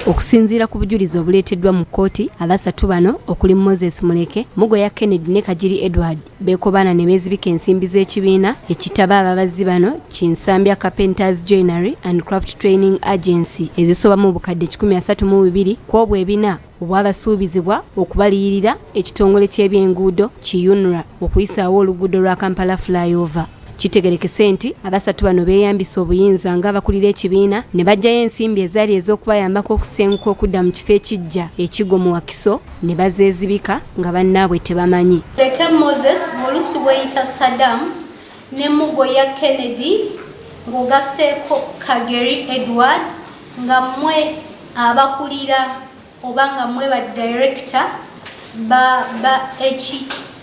Okusinziira ku bujulizi obuleeteddwa mu kkooti, abasatu bano okuli Moses Muleke, Mugoya Kennedy ne Kagiri Edward beekobaana ne beezibika ensimbi z'ekibiina ekitaba ababazzi bano ki Nsambya Carpenters Joinery and Craft Training Agency ezisoba mu bukadde 132 ku obwo ebina obwabasuubizibwa okubaliyirira ekitongole ky'ebyenguudo ki UNRA okuyisaawo oluguudo lwa Kampala Flyover. Kitegerekese nti abasatu bano beeyambisa obuyinza ng'abakulira ekibiina ne baggyayo ensimbi ezaali ez'okubayambako okusenguka okudda mu kifo ekiggya e Kigo mu Wakiso ne bazeezibika nga bannaabwe tebamanyi. Leke Moses ng'oluusi weeyita Saddam ne Mugoya Kennedy ng'ogasseeko Kageri Edward nga mmwe abakulira oba nga mmwe ba director ba ba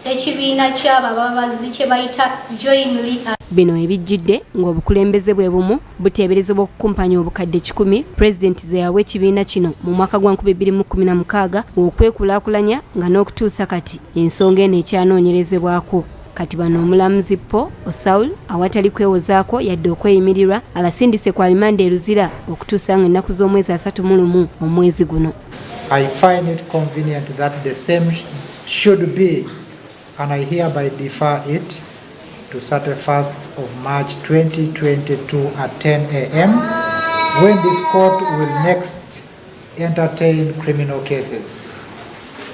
ekibiina ky'abo ababazzi kye bayita jointly. Bino webijjidde ng'obukulembeze bwe bumu buteeberezebwa okukumpanya obukadde 100 pulezidenti ze yawa ekibiina kino mu mwaka gwa 2016 okwekulaakulanya nga n'okutuusa kati ensonga eno ekyanoonyerezebwako. Kati bano omulamuzi Paul Osaul awatali kwewozaako yadde okweyimirirwa abasindise ku alimanda e Luzira okutuusa ng'ennaku z'omwezi 31 omwezi guno. I find it convenient that the same should be and I hereby defer it to 31st of March 2022 at 10 a.m. when this court will next entertain criminal cases.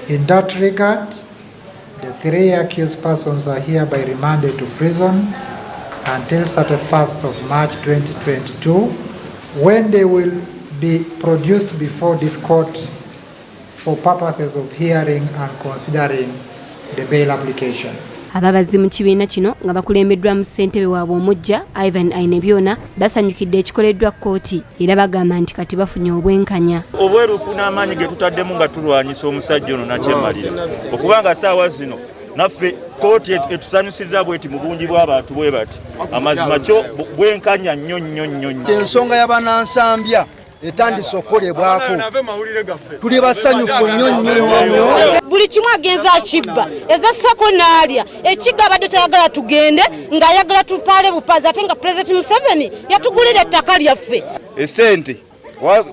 In that regard, the three accused persons are hereby remanded to prison until 31st of March 2022 when they will be produced before this court for purposes of hearing and considering the bail application. Ababazzi mu kibiina kino nga bakulembeddwamu ssentebe waabwe omuggya Ivan Ainebyona basanyukidde ekikoleddwa kkooti era bagamba nti kati bafunye obwenkanya. Obwerufu n'amaanyi ge tutaddemu nga tulwanyisa omusajja ono nakyemalira okubanga saawa zino naffe kkooti etusanyusiza bweti mu bungi bw'abantu bwe bati, amazima kyo bwenkanya nnyo nnyo nnyo nnyo. Ensonga y'abanansambya etandise okukolebwako, tuli basanyufu nnyo nnyo nnyo nnyo. Buli kimu agenza akibba, ezassako n'alya ekiga. Abadde tayagala tugende, ng'ayagala tupaale bupaazi, ate nga Pulezidenti Museveni yatugulira ettaka lyaffe. Esente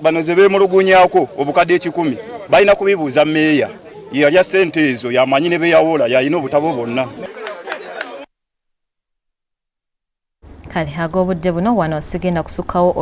bano ze beemulugunyako obukadde 100 balina kubibuuza meeya, yeyalya sente ezo, yamanyi ne beyawola, yalina obutabo bwonna. Kale ag'obudde buno wano sigenda kusukkawo.